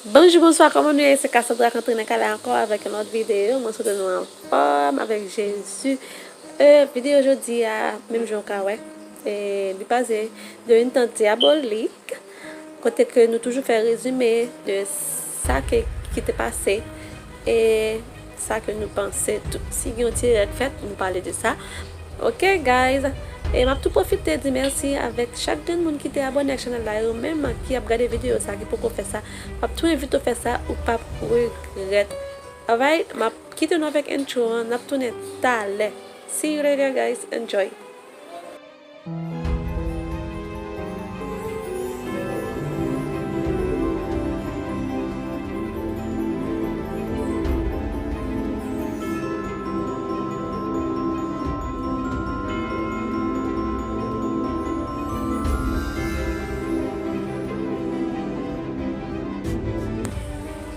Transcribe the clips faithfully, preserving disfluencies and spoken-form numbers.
Bonjou, bonswa, kòman nou ye? Se Cassandra k antre nan kay la ankò avèk yon lòt videyo. Mwen swete nou anfòm avèk Jezi. E, videyo jodi a, menm jan w ka wè, e, li baze de yon tan dyabolik, kote ke nou toujou fè rezime de sa ke, ki te pase e sa ke nou panse tou. Si gen yon ti erè k fèt, nou pale de sa. Ok, guys. E m ap tou pwofite di mèsi avèk chak grenn moun ki te abòne ak chanèl la, e yo menm ki ap gade videyo sa, ki poko fè sa. M ap tou envite w fè sa, ou p ap regrèt. Alright, m ap kite nou avèk intro an, n ap tounen talè. See you later, guys. Enjoy.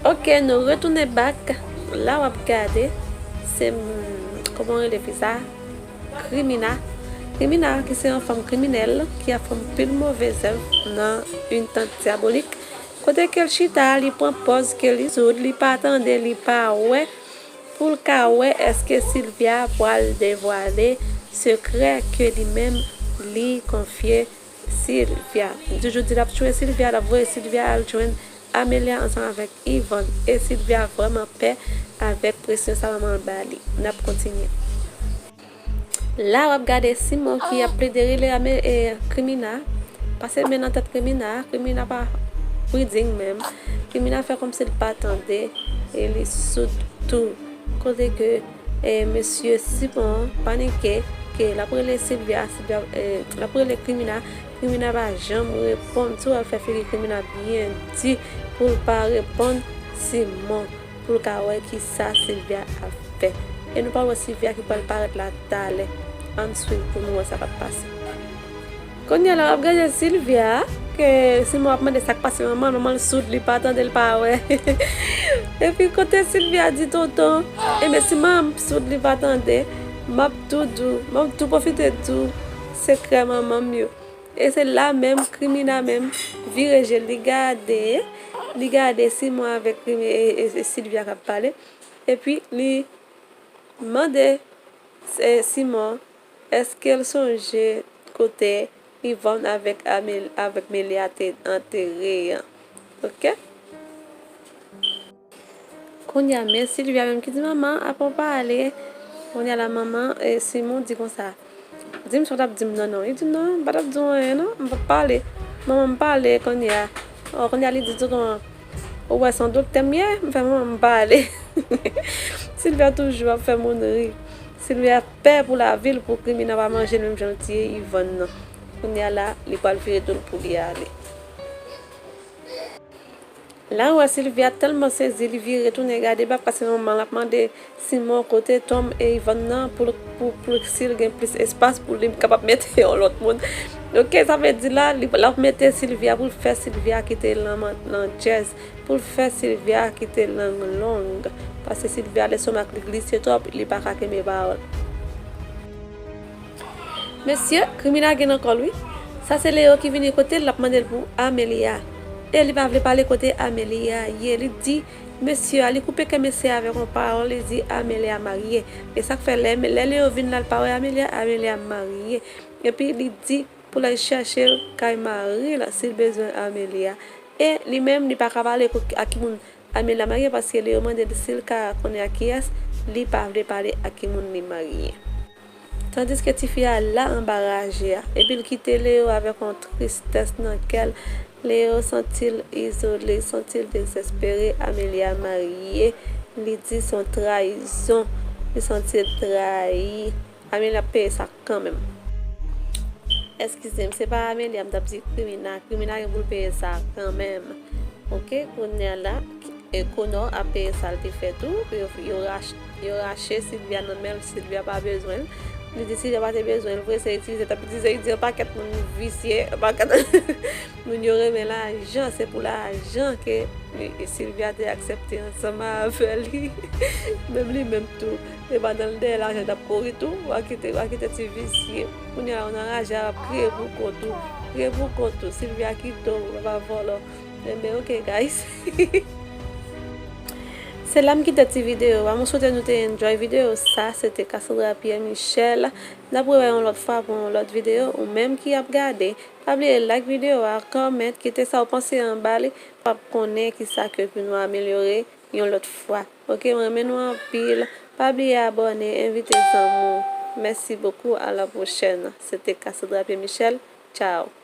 Ok, nou retounen back. La w ap gade, se, mm, kòman rele fi sa? Krimina. Krimina, ki se yon fanm kriminèl, ki ap fè anpil move zèv nan yon tan dyabolik, kote ke l chita, li pran pòz ke li soud, li pa tande, li pa wè, pou l ka wè èske Sylvia pral devwale sekrè ke li menm li konfye Sylvia. Li toujou di l ap tchwe Sylvia, l ap voye Sylvia al jwenn Amelia ansanm avèk Yvonne. E Sylvia vrèman pè avèk presyon sa manman l ba li. N ap kontinye. La w ap gade Simon ki ap plede rele Ame-, e, Krimina. Pase men nan tèt Krimina. Krimina pa riding menm. Krimina fè kòmsi l pa tande e li soud tou. Kote ke, e, mesye Simon panike, ke l ap rele Sylvia, Sylvia, e, l ap rele Krimina. Krimina pa janm reponn. Tou al fè figi Krimina byen di pou l pa reponn Simon, pou l ka wè kisa Sylvia ap fè. E nou pral wè Sylvia ki pral parèt la talè. Ann swiv pou nou wè sa k ap pase. Kounye a la, w ap gade Sylvia, ke Simon ap mande sa k pase manman l, manman l soud, li pa tande, l pa wè. Epi kote Sylvia di tonton, enben si manman m soud, li pa tande, m ap tou di w, m ap tou pwofite di w sekrè manman m yo. E se la menm, Krimina menm, vire je l, li gade, li gade Simon avèk Krimi-, e, e, e Sylvia k ap pale. Epi li mande, e, Simon, èske l sonje kote Yvonne avèk Amel-, avèk Melia te antere an. Ok? Kounye a, men Sylvia menm ki di, manman, apa w pale? Kounye a la, manman, e, Simon di konsa, di m sa w t ap di m nan, non. Li di, non, m pa t ap di w anyen, non, m p ap pale. Manman m pale kounye a. O, kounye a, li di tonton an, ou wè se yon doktè m ye? M fè manman m pale. Sylvia toujou ap fè moun ri. Sylvia pè pou lavi l, pou Krimina pa manje l menm jan l tiye Yvonne nan. Kounye a la, li pral vire do l pou li ale. La, w wè Sylvia tèlman sezi, li vire tounen gade bak, paske manman l ap mande Simon kote Tom e Yvonne nan pou, pou, pou si l gen plis espas pou li kapab mete yon lòt moun. Ok, sa vle di la, li, l ap mete Sylvia pou l fè Sylvia kite lanman-, landjèz, pou l fè Sylvia kite lang long, paske Sylvia lestomak li glise twòp, li pa ka kenbe pawòl. Mesye, Krimina gen nan kò l, wi. Sa se Leo ki vini kote l, l ap mande l pou Amelia. E li pa vle pale kote Amelia ye. Li di mesye a, li koupe kè mesye a avèk yon pawòl, li di Amelia marye. E sa k fè lè, lè Leo vin la, l pa wè Amelia, Amelia marye. Epi li di pou l al chèche l kay mari l si l bezwen Amelia. E li menm, li pa ka pale kou-, a ki moun Amelia marye, paske Leo mande l si l ka konnen ak kiyès, li pa vle pale ak ki moun li marye. Tandiske tifi a la anba raje a, epi l kite Leo avèk yon tristès nan kè l. Leo santi l izole, santi l dezespere. Amelia marye, li di se yon trayizon, li santi l trayi. Amelia ap peye sa kanmenm. Eskize m, se pa Amelia m t ap di, Krimina. Krimina gen pou l peye sa kanmenm. Ok, kounye a la, e, Connor ap peye sa l te fè tou. Yo, yo rach-, yo rache Sylvia nan men l, Sylvia pa bezwen l. Li di Sylvia pa te bezwen l vre, se itilize l t ap itilize, li di yon pakèt moun visye, yon pakèt moun yo renmen lajan, se pou lajan ke, e, Sylvia te aksepte ansanm avè li. Menm li menm tou, e pa nan l dèyè lajan l t ap kouri tou, w a kite, w a kite ti visye. Kounye a la, w nan raje a, w ap kriye pou kont ou, kriye pou kont ou, Sylvia kite w, papa vòlò. Enben, ok, guys. Se la m kite ti videyo a. Mwen swete nou te enjoy videyo sa. Se te Cassandra Pierre Michel. N ap rewè yon lòt fwa pou yon lòt videyo. Ou menm ki ap gade, pa bliye like videyo a, comment, kite sa w panse anba li. Pou w konnen kisa ke pou nou amelyore yon lòt fwa. Ok, mwen renmen nou anpil. Pa bliye abòne, envite zanmi w. Mèsi bokou, à la prochaine. Se te Cassandra Pierre Michel. Ciao.